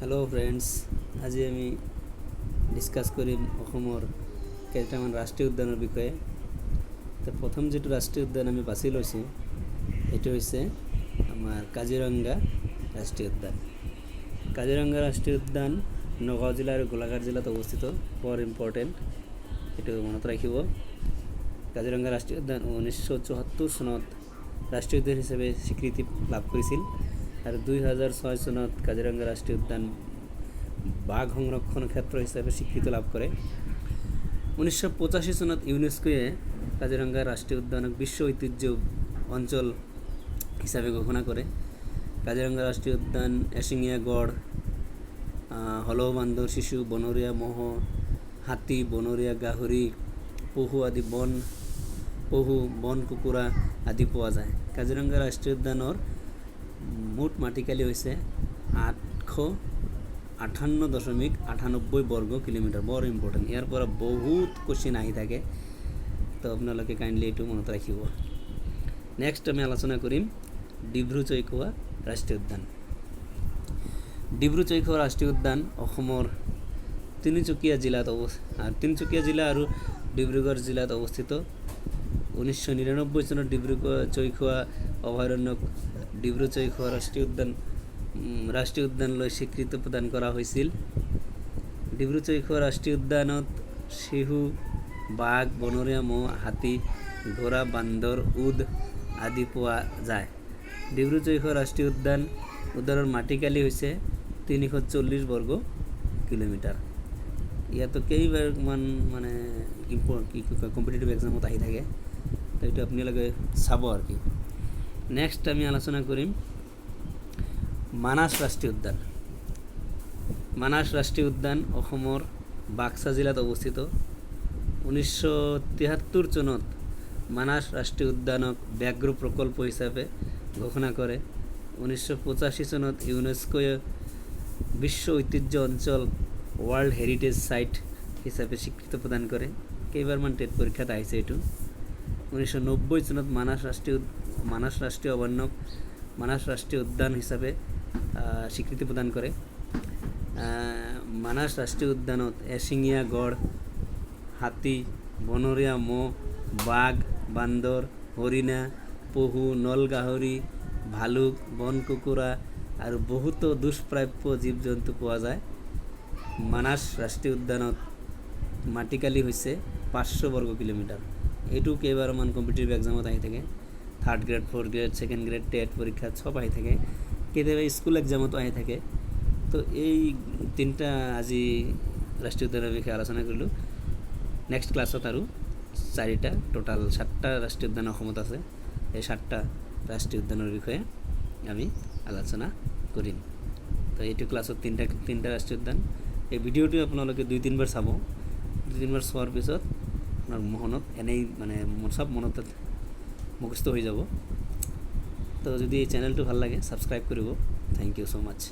Hello' friends, আজি আমি discuss কৰিম অসমৰ কেইটামান ৰাষ্ট্ৰীয় উদ্যানৰ বিষয়ে। তো প্ৰথম যিটো ৰাষ্ট্ৰীয় উদ্যান আমি বাছি লৈছোঁ, সেইটো হৈছে আমাৰ কাজিৰঙা ৰাষ্ট্ৰীয় উদ্যান। কাজিৰঙা ৰাষ্ট্ৰীয় উদ্যান নগাঁও জিলা আৰু গোলাঘাট জিলাত অৱস্থিত। বৰ ইম্পৰ্টেণ্ট, এইটো মনত ৰাখিব। কাজিৰঙা ৰাষ্ট্ৰীয় উদ্যান 1974 চনত ৰাষ্ট্ৰীয় উদ্যান হিচাপে স্বীকৃতি লাভ কৰিছিল আৰু 2006 চনত কাজিৰঙা ৰাষ্ট্ৰীয় উদ্যান বাঘ সংৰক্ষণ ক্ষেত্ৰ হিচাপে স্বীকৃতি লাভ কৰে। 1985 চনত ইউনেস্কোৱে কাজিৰঙা ৰাষ্ট্ৰীয় উদ্যানক বিশ্ব ঐতিহ্য অঞ্চল হিচাপে ঘোষণা কৰে। কাজিৰঙা ৰাষ্ট্ৰীয় উদ্যান এশিঙীয়া গড়, হলৌ বান্দৰ, শিশু, বনৰীয়া ম'হ, হাতী, বনৰীয়া গাহৰি, পহু আদি, বন পহু, বন কুকুৰা আদি পোৱা যায়। কাজিৰঙা ৰাষ্ট্ৰীয় উদ্যানৰ মুঠ মাটিকালি হৈছে 858.98 বৰ্গ কিলোমিটাৰ। বৰ ইম্পৰ্টেণ্ট, ইয়াৰ পৰা বহুত কুৱেশ্যন আহি থাকে। তো আপোনালোকে কাইণ্ডলি এইটো মনত ৰাখিব। নেক্সট আমি আলোচনা কৰিম ডিব্ৰু চৈখোৱা ৰাষ্ট্ৰীয় উদ্যান। ডিব্ৰু চৈখোৱা ৰাষ্ট্ৰীয় উদ্যান অসমৰ তিনিচুকীয়া জিলা আৰু ডিব্ৰুগড় জিলাত অৱস্থিত। 1999 চনত ডিব্ৰুগড় চৈখোৱা অভয়াৰণ্যক ডিব্ৰু চৈখোৱা ৰাষ্ট্ৰীয় উদ্যানলৈ স্বীকৃতি প্ৰদান কৰা হৈছিল। ডিব্ৰু চৈখোৱা ৰাষ্ট্ৰীয় উদ্যানত শিহু, বাঘ, বনৰীয়া ম'হ, হাতী, ঘোঁৰা, বান্দৰ, উদ আদি পোৱা যায়। ডিব্ৰু চৈখোৱা ৰাষ্ট্ৰীয় উদ্যানৰ মাটিকালি হৈছে 340 বৰ্গ কিলোমিটাৰ। ইয়াতো কেইবাৰমান মানে কি কয়, কম্পিটিটিভ এক্সামত আহি থাকে। তো এইটো আপোনালোকে চাব আৰু কি। নেক্সট আমি আলোচনা কৰিম মানাছ ৰাষ্ট্ৰীয় উদ্যান। মানাছ ৰাষ্ট্ৰীয় উদ্যান অসমৰ বাক্সা জিলাত অৱস্থিত। 1973 চনত মানাছ ৰাষ্ট্ৰীয় উদ্যানক ব্যাঘ্ৰ প্ৰকল্প হিচাপে ঘোষণা কৰে। 1985 চনত ইউনেস্কোয়ে বিশ্ব ঐতিহ্য অঞ্চল, ৱৰ্ল্ড হেৰিটেজ চাইট হিচাপে স্বীকৃতি প্ৰদান কৰে। কেইবাৰমান টেট পৰীক্ষাত আহিছে এইটো। 1990 চনত মানাছ ৰাষ্ট্ৰীয় অভয়াৰণ্যক মানাছ ৰাষ্ট্ৰীয় উদ্যান হিচাপে স্বীকৃতি প্ৰদান কৰে। মানাছ ৰাষ্ট্ৰীয় উদ্যানত এশিঙীয়া গড়, হাতী, বনৰীয়া ম'হ, বাঘ, বান্দৰ, হৰিণা, পহু, নল গাহৰি, ভালুক, বন কুকুৰা আৰু বহুতো দুষ্প্ৰাপ্য জীৱ জন্তু পোৱা যায়। মানাছ ৰাষ্ট্ৰীয় উদ্যানত মাটিকালি হৈছে 500 বৰ্গ কিলোমিটাৰ। এইটো কেইবাৰমান কম্পিটিটিভ এক্সামত আহি থাকে। Third grade, fourth grade, second grade, TET পৰীক্ষাত চব আহি থাকে। কেতিয়াবা স্কুল এক্সামতো আহি থাকে। তো এই তিনিটা আজি ৰাষ্ট্ৰীয় উদ্যানৰ বিষয়ে আলোচনা কৰিলোঁ। নেক্সট ক্লাছত আৰু চাৰিটা, টোটাল সাতটা ৰাষ্ট্ৰীয় উদ্যান অসমত আছে, এই সাতটা ৰাষ্ট্ৰীয় উদ্যানৰ বিষয়ে আমি আলোচনা কৰিম। তো এইটো ক্লাছত তিনিটা তিনিটা ৰাষ্ট্ৰীয় উদ্যান। এই ভিডিঅ'টো আপোনালোকে দুই তিনিবাৰ চাব। দুই তিনিবাৰ চোৱাৰ পিছত আপোনাৰ মনত এনেই মানে চব মনত মুখস্থ হৈ যাব। তো যদি এই চেনেলটো ভাল লাগে, ছাবস্ক্ৰাইব কৰিব। Thank you so much.